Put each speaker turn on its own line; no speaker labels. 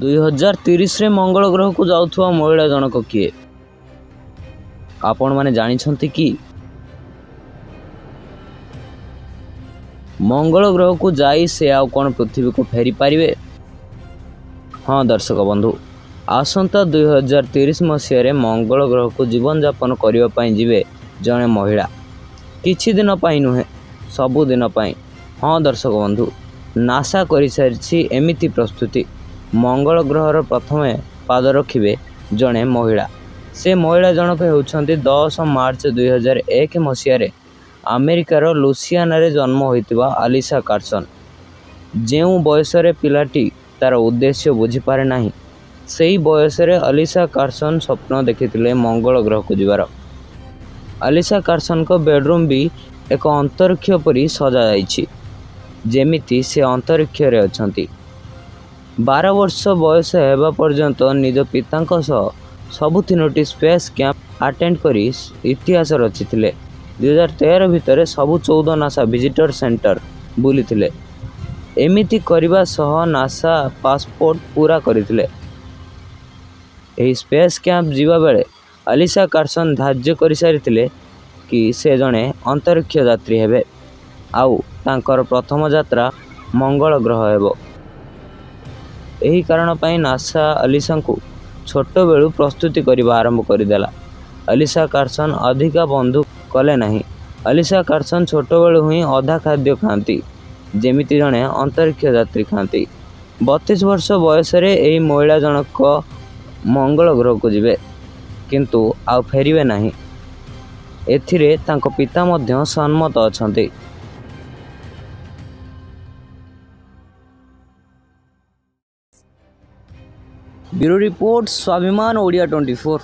2030ରେ ମଙ୍ଗଳ ଗ୍ରହକୁ ଯାଉଥିବା ମହିଳା ଜଣକ କିଏ, ଆପଣମାନେ ଜାଣିଛନ୍ତି କି? ମଙ୍ଗଳ ଗ୍ରହକୁ ଯାଇ ସେ ଆଉ କ'ଣ ପୃଥିବୀକୁ ଫେରିପାରିବେ? ହଁ ଦର୍ଶକ ବନ୍ଧୁ, ଆସନ୍ତା 2030 ମସିହାରେ ମଙ୍ଗଳ ଗ୍ରହକୁ ଜୀବନଯାପନ କରିବା ପାଇଁ ଯିବେ ଜଣେ ମହିଳା। କିଛି ଦିନ ପାଇଁ ନୁହେଁ, ସବୁଦିନ ପାଇଁ। ହଁ ଦର୍ଶକ ବନ୍ଧୁ, ନାସା କରିସାରିଛି ଏମିତି ପ୍ରସ୍ତୁତି। ମଙ୍ଗଳ ଗ୍ରହର ପ୍ରଥମେ ପାଦ ରଖିବେ ଜଣେ ମହିଳା। ସେ ମହିଳା ଜଣକ ହେଉଛନ୍ତି 10 ମାର୍ଚ୍ଚ 2001 ମସିହାରେ ଆମେରିକାର ଲୁସିଆନାରେ ଜନ୍ମ ହୋଇଥିବା ଆଲିସା କାର୍ସନ। ଯେଉଁ ବୟସରେ ପିଲାଟି ତା'ର ଉଦ୍ଦେଶ୍ୟ ବୁଝିପାରେ ନାହିଁ, ସେହି ବୟସରେ ଆଲିସା କାର୍ସନ ସ୍ୱପ୍ନ ଦେଖିଥିଲେ ମଙ୍ଗଳ ଗ୍ରହକୁ ଯିବାର। ଆଲିସା କାର୍ସନଙ୍କ ବେଡରୁମ୍ ବି ଏକ ଅନ୍ତରୀକ୍ଷ ପରି ସଜାଯାଇଛି, ଯେମିତି ସେ ଅନ୍ତରୀକ୍ଷରେ ଅଛନ୍ତି। 12 ବର୍ଷ ବୟସ ହେବା ପର୍ଯ୍ୟନ୍ତ ନିଜ ପିତାଙ୍କ ସହ ସବୁ ତିନୋଟି ସ୍ପେସ୍ କ୍ୟାମ୍ପ ଆଟେଣ୍ଡ କରି ଇତିହାସ ରଚିଥିଲେ। 2013 ଭିତରେ ସବୁ 14 ନାସା ଭିଜିଟର ସେଣ୍ଟର ବୁଲିଥିଲେ। ଏମିତି କରିବା ସହ ନାସା ପାସପୋର୍ଟ ପୂରା କରିଥିଲେ। ଏହି ସ୍ପେସ୍ କ୍ୟାମ୍ପ ଯିବା ବେଳେ ଆଲିସା କାର୍ସନ ଧାର୍ଯ୍ୟ କରିସାରିଥିଲେ କି ସେ ଜଣେ ଅନ୍ତରୀକ୍ଷ ଯାତ୍ରୀ ହେବେ, ଆଉ ତାଙ୍କର ପ୍ରଥମ ଯାତ୍ରା ମଙ୍ଗଳ ଗ୍ରହ ହେବ। ଏହି କାରଣ ପାଇଁ ନାସା ଆଲିସାଙ୍କୁ ଛୋଟବେଳୁ ପ୍ରସ୍ତୁତି କରିବା ଆରମ୍ଭ କରିଦେଲା। ଆଲିସା କାର୍ସନ ଅଧିକା ବନ୍ଧୁ କଲେ ନାହିଁ। ଆଲିସା କାର୍ସନ ଛୋଟବେଳୁ ହିଁ ଅଧା ଖାଦ୍ୟ ଖାଆନ୍ତି, ଯେମିତି ଜଣେ ଅନ୍ତରୀକ୍ଷ ଯାତ୍ରୀ ଖାଆନ୍ତି। 32 ବର୍ଷ ବୟସରେ ଏହି ମହିଳା ଜଣକ ମଙ୍ଗଳ ଗ୍ରହକୁ ଯିବେ, କିନ୍ତୁ ଆଉ ଫେରିବେ ନାହିଁ। ଏଥିରେ ତାଙ୍କ ପିତା ମଧ୍ୟ ସମ୍ମତ ଅଛନ୍ତି। Bureau report, Swabhiman Odia 24।